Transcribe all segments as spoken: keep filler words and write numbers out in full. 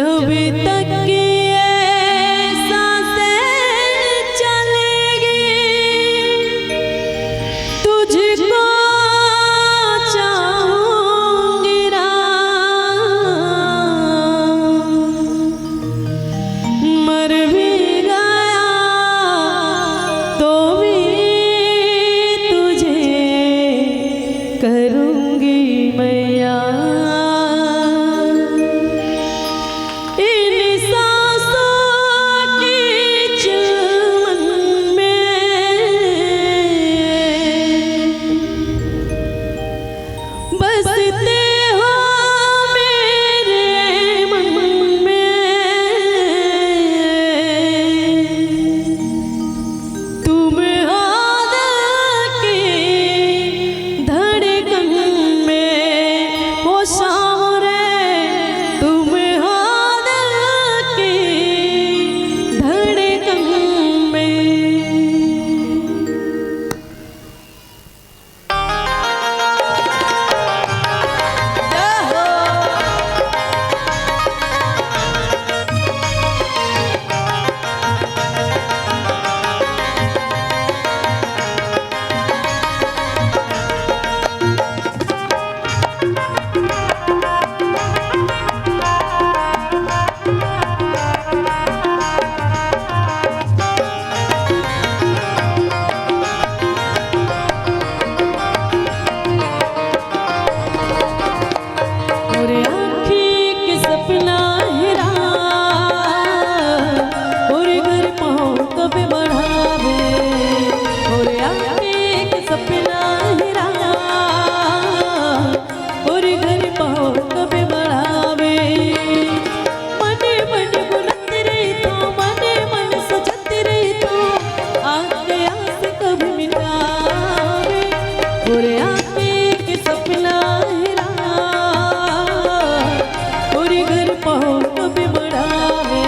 जब तक ये सांसें चलेगी, तुझको चाहूंगी राम। मर भी गया तो भी तुझे करूंगी मैं याद। इन सांसों के चमन में बसते हो मेरे मन में। तुम हो दिल की धड़कन में, ओ सांवरे, तुम हो दिल की धड़कन में। मोरे आँखी के सपना हेरा, मोरे घर पाँव कब बढ़ावे। मोरे आँखी के सपना हेरा, मोरे घर पाँव कब बढ़ावे। मने मन गुनत रहितो, मने मन सोचत रहितो, आँख के आँस कब मिटावे। मोरे आँखी के सपना हेरा, मोरे घर पाँव कब बढ़ावे।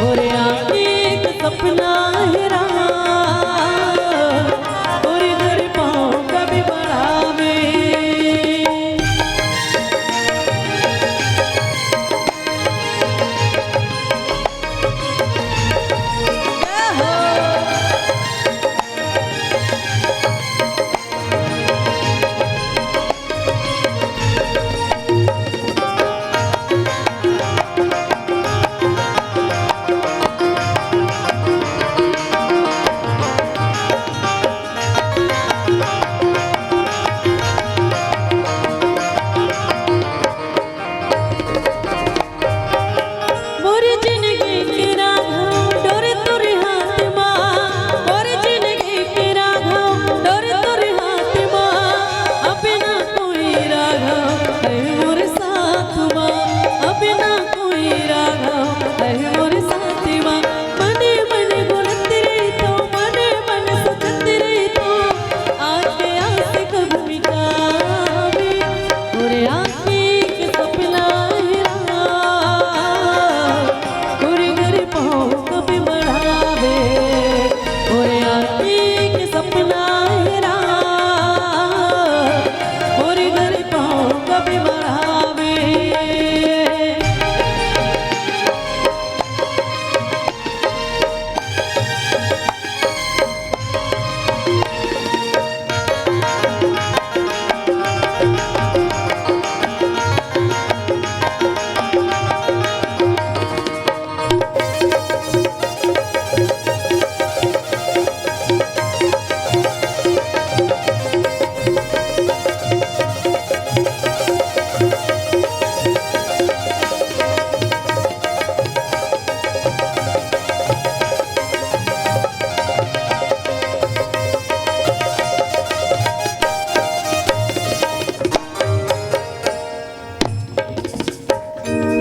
मोरे आँखी के सपना हेरा, मोरे घर पाँव कब बढ़ावे। मोर जिनगी के राघव डोर तोर हाथ मा, मोर जिनगी के राघव डोर तोर हाथ मा, अब ना कोई राघव है मोर साथ मा, अब ना कोई राघव है मोर साथ मा। मने मन गुनत रहितो, मने मन सोचत रहितो, आँख के आँस कब मिटावे। मोरे आँखी के सपना हेरा, मोरे घर पाँव कब बढ़ावे। मोरे आँखी के सपना हेरा, मोरे घर पाँव कब बढ़ावे।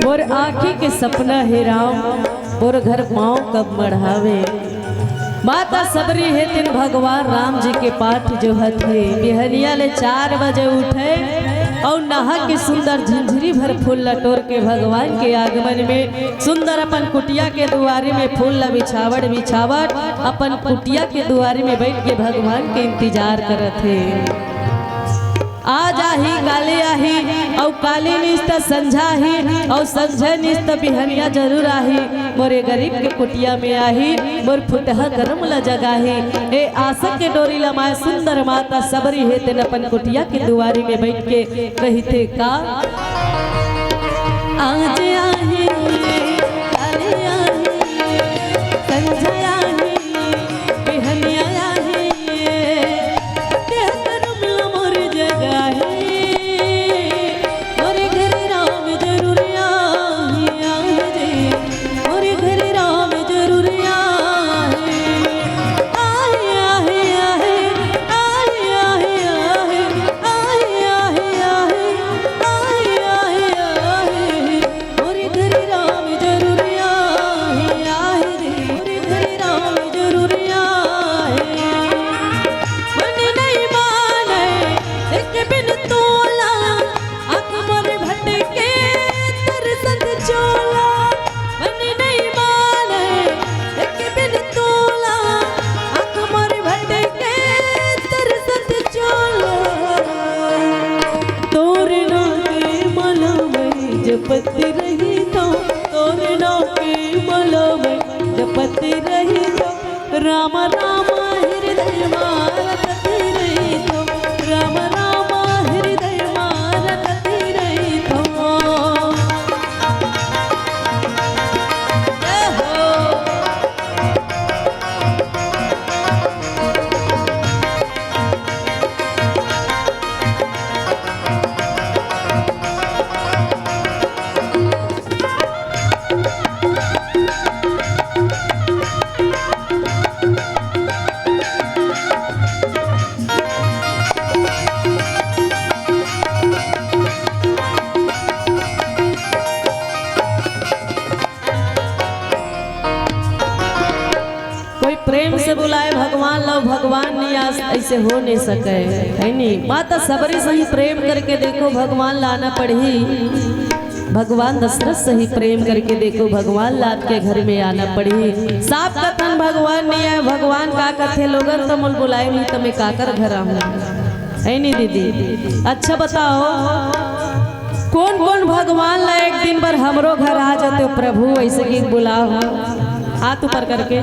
मोर आँखी के सपना हेराव, मोर घर पाँव कब मढ़ावे। माता सबरी हे तेन भगवान राम जी के पाठ जोहत हे। बिहनिया ले चार बजे उठे अउ नहा के सुंदर झिनझिरी भर फूल ल टोर के भगवान के आगमन में सुंदर अपन कुटिया के दुआरी में फूल ल बिछावट बिछावट अपन कुटिया के दुआरी में बैठ के भगवान के इंतजार करत हे। आज आही, काली आही, अउ काली निस त संझा आही, अउ संझा निस त बिहनिया जरूर आही। मोरे गरीब के कुटिया में आही, मोर फुटहा करम ल जगाही। ए आशा के डोरी ल माय सुंदर माता सबरी हे, तेन अपन कुटिया के दुआरी में बइठ के कहिथे का? आज आही, काली आही, संझा आही, बिहनिया आही, तेह करम ल मोर जगाही। मोरे घर राम जरूर आही, आही रे। मोरे घर राम जरूर आही। आही, आही, आही, आही, आही, आही। मोरे घर राम जरूर आही, आही रे। मोरे घर राम जरूर आही। मन नहीं माने एक बिन तोला, आँख मोर भटके तरसत चोला। मन नहीं माने एक बिन तोला, आँख मोर भटके तरसत चोला। तोर नाम के माला मैं जपत रहिथों, तोर नाम के माला मैं जपत रहिथों। राम राम हृदय मा रटत रहिथों, राम राम हृदय मा रटत रहिथों। जय हो। कोई प्रेम से बुलाए भगवान ला, भगवान नहीं आ, ऐसे हो नहीं सके, है नी? माता सबरी सही प्रेम करके देखो, भगवान ला आना पड़ही। भगवान दशरथ सही प्रेम करके देखो, भगवान ला आपके घर में आना पड़ही। सांप कथन भगवान नहीं आए, भगवान का कथे, लोगन तो मोल बुलाए नहीं, तो मैं काकर घर आहूँ? है नी दीदी? अच्छा बताओ, कोन कोन भगवान ला एक दिन बर हमरो घर आ जाते हो प्रभु, ऐसे कि बुलाओ हाथ ऊपर करके।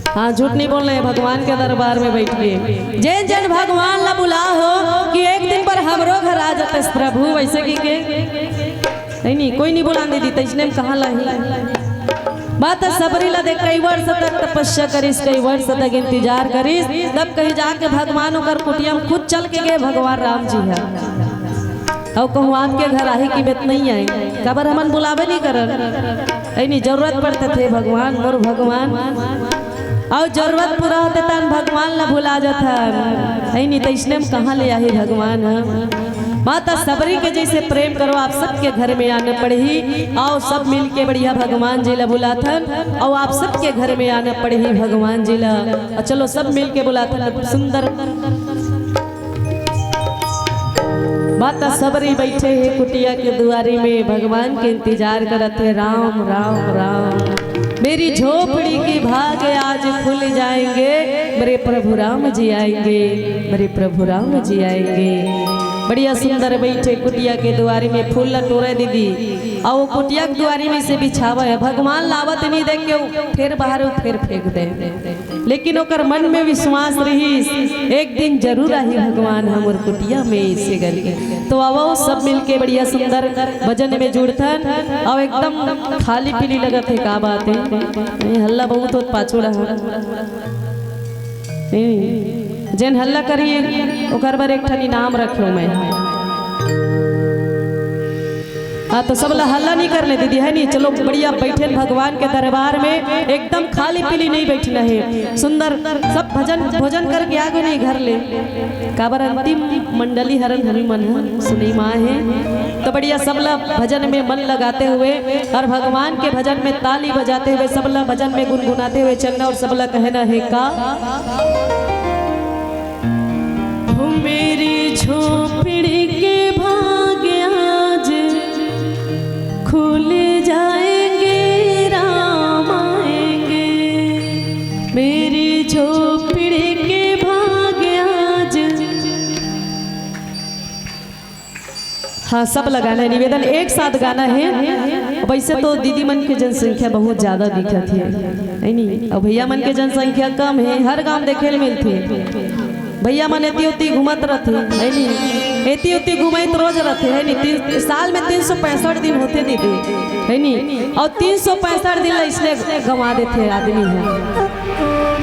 हाँ, झूठ नहीं बोलना है, भगवान के दरबार में बैठ के जेन जेन भगवान ला बुला हो कि एक दिन बर हमरो घर आ जाते प्रभु, वैसे कि के नहीं, नहीं, कोई नहीं बुलान दीदी, तैसने में कहाँ लाही? बात सबरी ला देख, कई वर्ष तक तपस्या करिस, कई वर्ष तक इंतजार करिस, तब कहीं जाके भगवान ओकर कुटिया में खुद चल के गए भगवान राम जी ह। अउ कहूँ आपके घर आही की बेत नहीं आए, काबर हमन बुलावे नहीं करन। ऐनी जरूरत पड़ते थे भगवान, मोर भगवान। अउ जरूरत पूरा होते तन भगवान ला भुला जाथन। ऐनी तैसने में कहाँ ले आही भगवान ह? माता सबरी के जैसे प्रेम करो, आप सबके घर में आना पड़ही। आओ सब मिल के बढ़िया भगवान जी ला बुलाथन, अउ आप सबके घर में आना पड़ही भगवान जी ला। अउ चलो सब मिल के बुलाथन, सुंदर माता सबरी बैठे हे कुटिया के दुआरी में, भगवान के इंतजार करत हे। राम, राम, राम। मेरी झोपड़ी की भाग आज खुल जाएंगे, मेरे प्रभु राम जी आएंगे, मेरे प्रभु राम जी आएंगे। बढ़िया सुंदर बैठे कुटिया के दुआरी में, फूल ला टोरे दीदी, अउ वो कुटिया के दुआरी में से बिछावा है। भगवान ला आवत नहीं देख के फेर बाहर फेर फेंक दे। लेकिन ओकर मन में विश्वास रहिस, एक दिन जरूर आही भगवान हमर कुटिया में, ऐसे करके। तो आवो सब मिलके बढ़िया सुंदर भजन में जुड़थन। अउ एकदम खाली पीली लगत हे, का बात हे? ए, हल्ला बहुत होत पाछू रहा। ए, जेन हल्ला करिए ओकर बर एक ठन इनाम रखो मैं। हाँ, तो सब ला हल्ला नहीं करने दीदी, है नहीं? चलो बढ़िया बैठे भगवान के दरबार में, एकदम खाली पीली नहीं बैठना है। सुंदर सब भजन भोजन करके आ गए नहीं घर ले, काबर अंतिम मंडली हरन हमी मन ह सुनई माँ है। तो बढ़िया सब ला भजन में मन लगाते हुए और भगवान के भजन में ताली बजाते हुए, सब ला भजन में गुनगुनाते हुए चलना और सब ला कहना है का? हो मेरी झोपड़ी के भाग आज खुल जाएंगे, राम आएंगे। मेरी झोपड़ी के भाग आज हाँ, सब ला गाना हे, निवेदन एक साथ गाना हे। वैसे तो दीदी मन के जनसंख्या बहुत ज्यादा दिखत हे, है नी? अउ भैया मन के जनसंख्या कम हे, हर गांव देखे ल मिलथे। भैया मन एती ओती घूमत रथे, है नी? एती ओती घूमत रोज रथे, है नी? तीन, साल में तीन सौ पैंसठ दिन होथे दीदी, है नी? अउ तीन सौ पैंसठ दिन ला इसने गंवा देथे आदमी ह।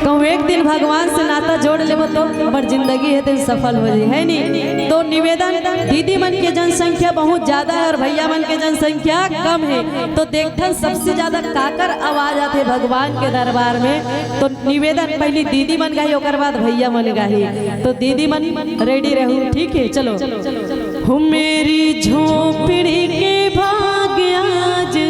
कहूँ एक दिन भगवान से नाता जोड़ लेबो तो हमर जिंदगी हे दिन सफल हो जाए, है नी? तो निवेदन, दीदी मन के जनसंख्या बहुत ज्यादा हे अउ भैया मन के जनसंख्या कम हे, तो देखथन सबसे ज्यादा काकर आवाज आथे भगवान के दरबार में। तो निवेदन, पहली दीदी मन गाही, ओकर बाद भैया मन गाही। तो दीदी मन रेडी रहू, ठीक हे? चलो। हो मेरी झोपड़ी के भाग आज।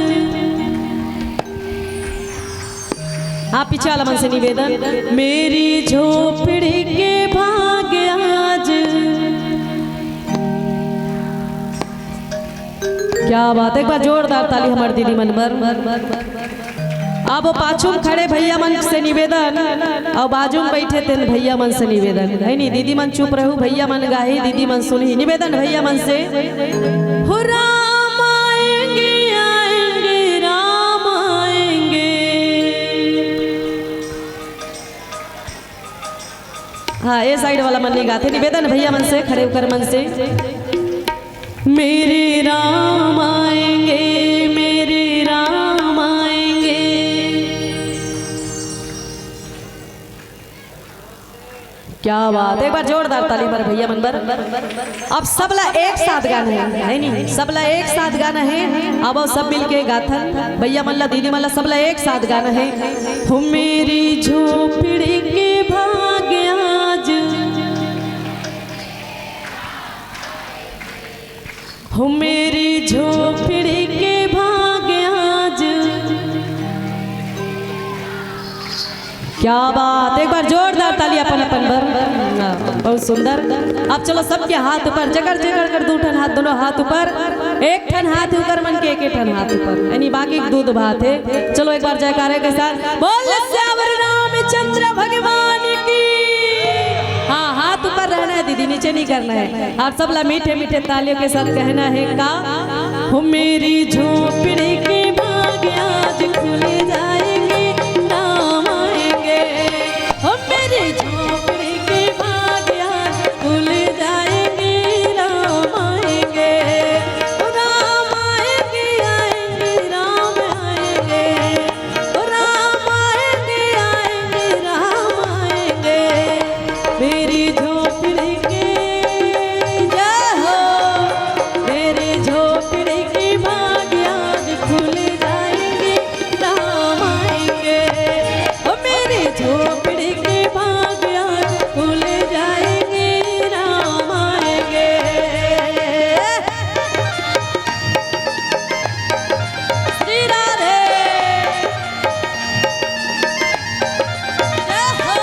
हाँ, पीछे वाला मन से निवेदन, मेरी झोपड़ी के भाग आज। क्या बात, एक बार जोरदार ताली हमर दीदी मन बर। अब पाछू में खड़े भैया मन से निवेदन, अउ बाजू में बैठे तेन भैया मन से निवेदन, है नी? दीदी मन चुप रहू, भैया मन गाही, दीदी मन सुनही। निवेदन भैया मन से, हो राम आएंगे, आएंगे, राम आएंगे। हाँ, ए साइड वाला मन नहीं गाथे। निवेदन भैया मन से, खड़े होकर मन से, मेरे राम आएंगे, मेरे राम आएंगे। क्या बात, एक बार जोरदार ताली बर भैया मन बर। अब सबला एक साथ गाना हे, है नी? सबला एक साथ गाना हे। अब सब मिलके गाथन, भैया मन ला, दीदी मन ला, सबला एक साथ गाना हे। हो मेरी झोपड़ी के भाग आज, हो मेरी झोपड़ी के भाग आज। क्या बात, एक बार जोरदार ताली अपन अपन बर। हाँ, बहुत सुंदर। अब चलो सबके हाथ ऊपर, जकर जकर कर दू ठन हाथ, दोनों हाथ ऊपर, एक ठन हाथ ऊपर मन के, एक एक ठन हाथ ऊपर, यानी बाकी दूध भात हे। चलो एक बार जयकारे के साथ बोल सियावर रामचंद्र भगवान की। हाँ, हाथ ऊपर रहना हे दीदी, नीचे नहीं करना हे। आप सब ला मीठे मीठे तालियों के साथ कहना हे का, हो मेरी झोपड़ी के भाग आज खुल जाएंगे, राम आएंगे। हो मेरी झोपड़ी के भाग आज खुल जाएंगे, राम आएंगे। ओ राम आएंगे, आएंगे, राम आएंगे। ओ राम आएंगे, आएंगे, राम आएंगे। मेरी झोपड़ी के, जय हो, मेरी झोपड़ी के भाग आज खुल जाएंगे, राम आएंगे। ओ मेरी झोपड़ी के भाग आज खुल जाएंगे, राम आएंगे। श्री राधे। जय हो।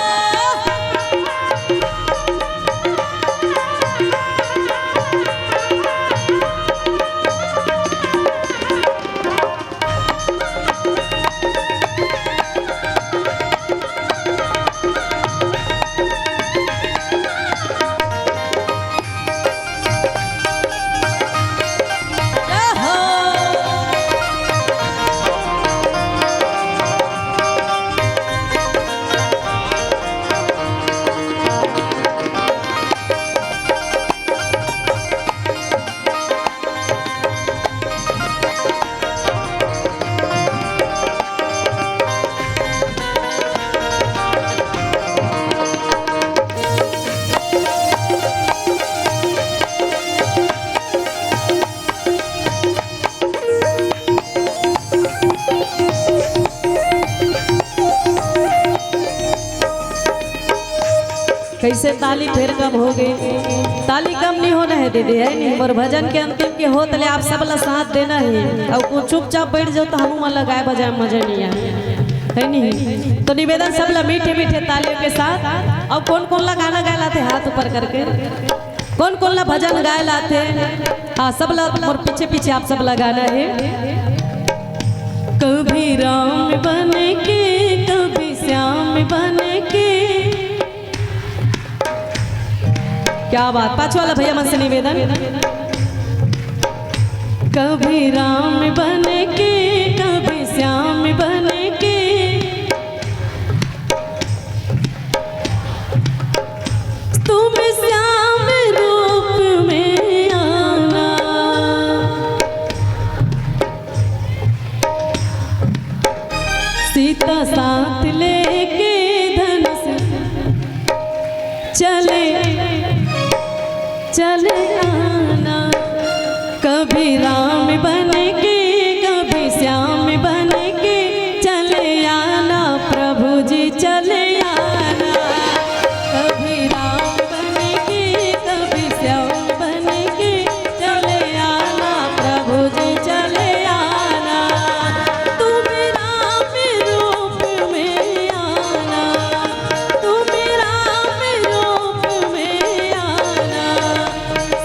कैसे ताली फेर कम हो गई। ताली कम नहीं होना हे दीदी, है नहीं? मोर भजन के अंतिम के होत ले आप सब ला साथ देना हे। अउ कुछ चुपचाप बैठ जाओ तो हमू मन ला गाए बजाए में मजा नहीं आए, है नहीं? तो निवेदन सब ला मीठे मीठे तालियों के साथ। अउ कौन कौन ला गाना गाए ला आथे हाथ ऊपर करके, कौन कौन ला भजन गाए ला आथे? हाँ, सब ला मोर पीछे पीछे आप सब ला गाना हे। कभी राम बन के, कभी श्याम बन के। क्या बात, पाछू वाला भैया मन से निवेदन। कभी राम बन के, कभी श्याम बन के, तुम श्याम रूप में आना। सीता साथ लेके धनुष चले, चले आना। कभी राम बन के, कभी श्याम बन के चले आना, प्रभु जी चले आना। कभी राम बन के, कभी श्याम बन के चले आना, प्रभु जी चले आना। तुम राम रूप में आना, तुम राम रूप में आना।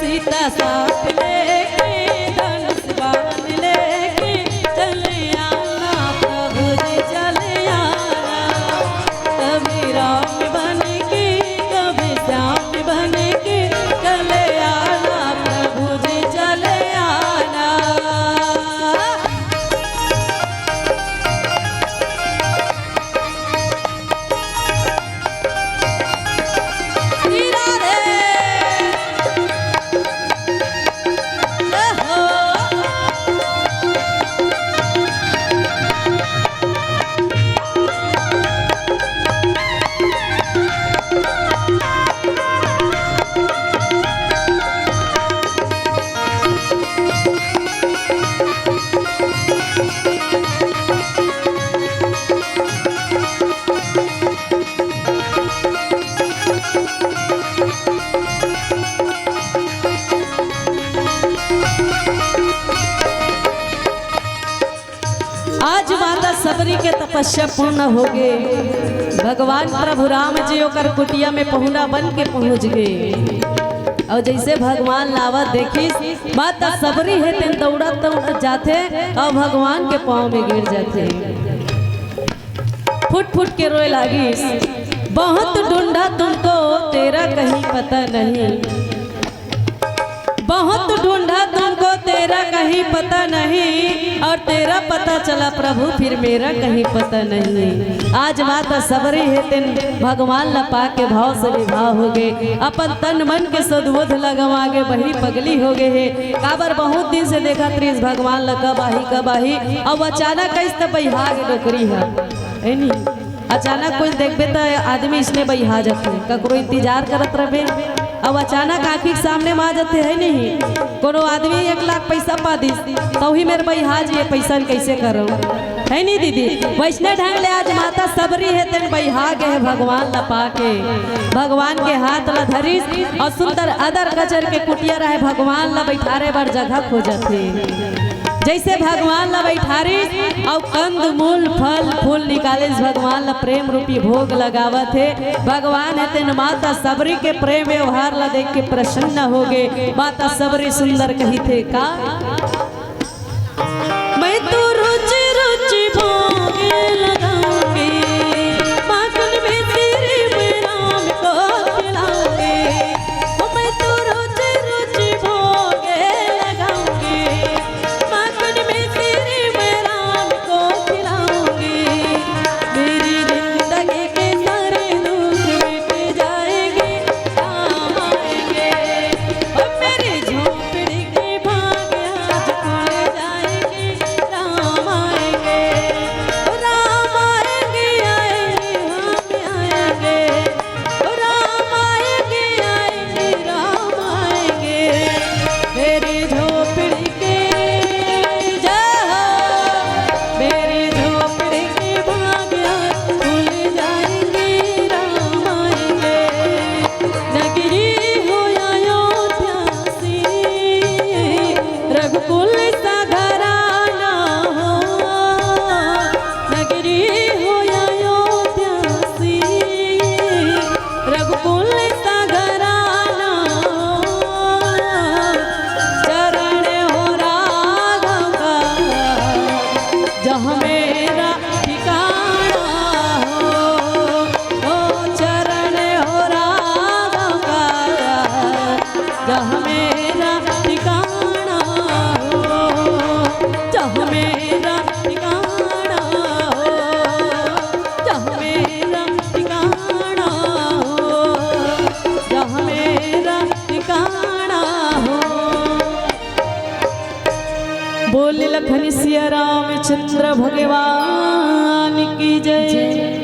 सीता साथ लेके, धनुष बाण लेके चले आना, प्रभु जी चले आना। कभी राम बन के, कभी श्याम बन के चले आना, प्रभु जी चले आना। श्री राधे। ओहो। आज माता सबरी के तपस्या पूर्ण होगे। भगवान प्रभु राम जी ओकर कुटिया में पहुना बन के पहुंच गे। अउ जइसे भगवान ल आवत देखिस, माता सबरी हे तेन दउड़त दउड़त जाथे अउ भगवान के पांव में गिर जाथे। फुट फुट के रोए लागिस, "बहुत ढूंढा तुमको, तेरा कहीं पता नहीं।" बहुत ढूंढा तुमको, तेरा कहीं पता नहीं, और तेरा पता चला प्रभु, फिर मेरा कहीं पता नहीं। आज माता सबरी हे तेन भगवान ल पाके भाव से विभाव होगे, अपन तन मन के सद्बुध ल गंवागे, बहिरी पगली होगे हे। काबर बहुत दिन से देखत रहिस भगवान ल, कब आही, कब आही, अउ अचानक कइसे बइहा गे डोकरी ह, हे नी? अचानक कोई देखबे त आदमी इसने बइहा जाथे, ककरो इंतजार करत रहबे, अब अचानक आँखी के सामने म आ जाथे, हे नहीं? कोनो आदमी एक लाख पैसा पा दिस, तउही मेर बइहा जी, ये पैसा ल कइसे करव, हे नहीं दीदी? वइसने ढंग ले आज माता सबरी हे तेन बइहा गे हे भगवान ल पाके, भगवान के हाथ ल धरिस अउ सुंदर अदर कचर के कुटिया रहे, भगवान ल बइठारे बर जगह खोजत हे। जइसे भगवान ल बइठारिस अउ कंद मूल फल फूल निकालिस, भगवान ल प्रेम रूपी भोग लगावत हे। भगवान हे तेन माता सबरी के प्रेम व्यवहार ल देख के प्रसन्न होगे। माता सबरी सुंदर कहिथे का? मैं तो रोज रोज भोग लगाऊंगी, माखन में श्री राम को खिलाऊंगी। ओ मैं तो रोज रोज भोग लगाऊंगी, माखन में श्री राम को खिलाऊंगी। मेरी जिंदगी के सारे दुख मिट जाएंगे, राम आएंगे। ओ मेरी झोपड़ी के भाग आज खुल जाएंगे, राम आएंगे, ओ राम आएंगे, आएंगे, हम आएंगे। ओ राम आएंगे, आएंगे, राम आएंगे। मेरी झोपड़ी के, जय हो, मेरी झोपड़ी के भाग आज खुल जाएंगे, राम आएंगे। नगरी हो अयोध्या सी, रघुकुल सा घराना हो। नगरी हो अयोध्या सी, रघुकुल सा घराना हो। चरण हो राघव का, जहाँ मेरा ठिकाना हो। ओ चरण हो राघव का, जहाँ मेरा ठिकाना हो। जहाँ मेरा ठिकाना हो, जहाँ मेरा ठिकाना हो, जहाँ मेरा ठिकाना हो। बोल लखन सिया रामचंद्र भगवान की जय।